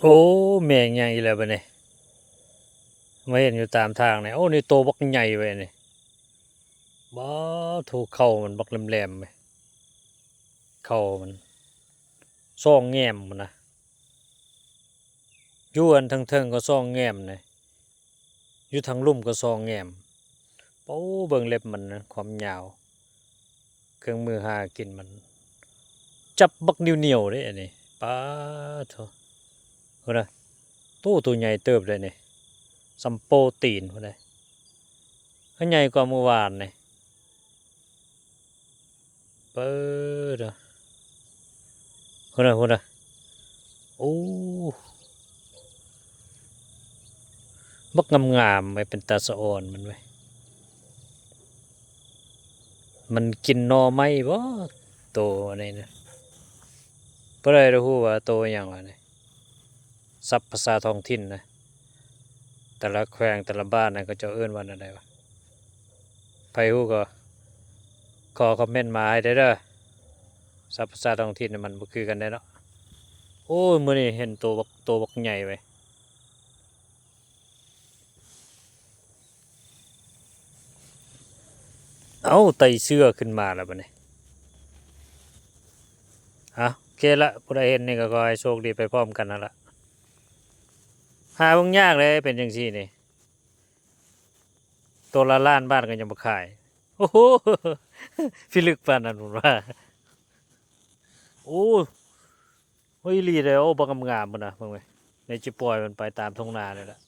ໂອ້ ແມ່ໃຫຍ່ແລ້ວບັດນີ້ ມາເຫັນຢູ່ຕາມທາງນີ້. ໂອ້ ນີ້ໂຕບັກໃຫຍ່ເວີຍນີ້. ບາໂທ້ ເຂົ້າມັນບັກແຫຼມໆເວີຍ. ເຂົ້າມັນສອງແງມພຸ້ນນະ. ຢູ່ອັນເທິງໆກໍສອງແງມນີ້. ຢູ່ທາງລຸ່ມກໍສອງແງມ. ໂອ້ ເບິ່ງເລັບມັນນະ ຄວາມຍາວ. ເຄື່ອງມືຫາກິນມັນ ຈັບບັກໜຽວໆເດ້ອັນນີ້. ປາໂທ້ ພຸ້ນນະ. ໂຕ ໂຕໃຫຍ່ເຕີບເດ້ນີ້. ສ່ຳໂປ້ຕີນພຸ້ນເດ້. ໃຫຍ່ກວ່າມື້ວານນີ້. ເປີດ ພຸ້ນນະ ພຸ້ນນະ. ໂອ້ ບັກງາມໆເວີຍ. ເປັນຕາສະອອນມັນເວີຍ. ມັນກິນໜໍ່ໄມ້ບໍ່ ໂຕອັນນີ້ນະ. ບໍ່ໄດ້ຮູ້ວ່າໂຕຫຍັງວະນີ້. ສັບພາສາທ້ອງຖິ່ນນະ ແຕ່ລະແຂວງແຕ່ລະບ້ານນະ ເຂົາເຈົ້າເອີ້ນວ່າແນວໃດວະ? ໃຜຮູ້ກໍຂໍຄອມເມັນມາໃຫ້ແດ່ເດີ. ສັບພາສາທ້ອງຖິ່ນມັນບໍ່ຄືກັນເດ້ເນາະ. ໂອ້ຍ ມື້ນີ້ເຫັນໂຕບັກ ໂຕບັກໃຫຍ່ເວີຍ. ເອົ້າ ໄຕ່ເສື້ອຂຶ້ນມາແລ້ວບັດນີ້. ເອົ້າ ໂອເຄລະ ຜູ້ໃດເຫັນນີ້ກໍຂໍໃຫ້ໂຊກດີໄປພ້ອມກັນຫັ້ນລະ. ຫາເບິ່ງຍາກເດ້ ເປັນຈັ່ງຊີ້ນີ້. ໂຕລະລ້ານບາດກໍຍັງບໍ່ຂາຍ. ໂອ້ໂຫ ພິລຶກປານນັ້ນພຸ້ນວ່າ. ໂອ້ ໂອ້ຍ ອີ່ຫຼີເດ້. ໂອ້ ບັກງາມໆພຸ້ນນະ ເບິ່ງເວີຍ. ນີ້ຈະປ່ອຍມັນໄປຕາມທົ່ງນານີ້ແຫຼະ.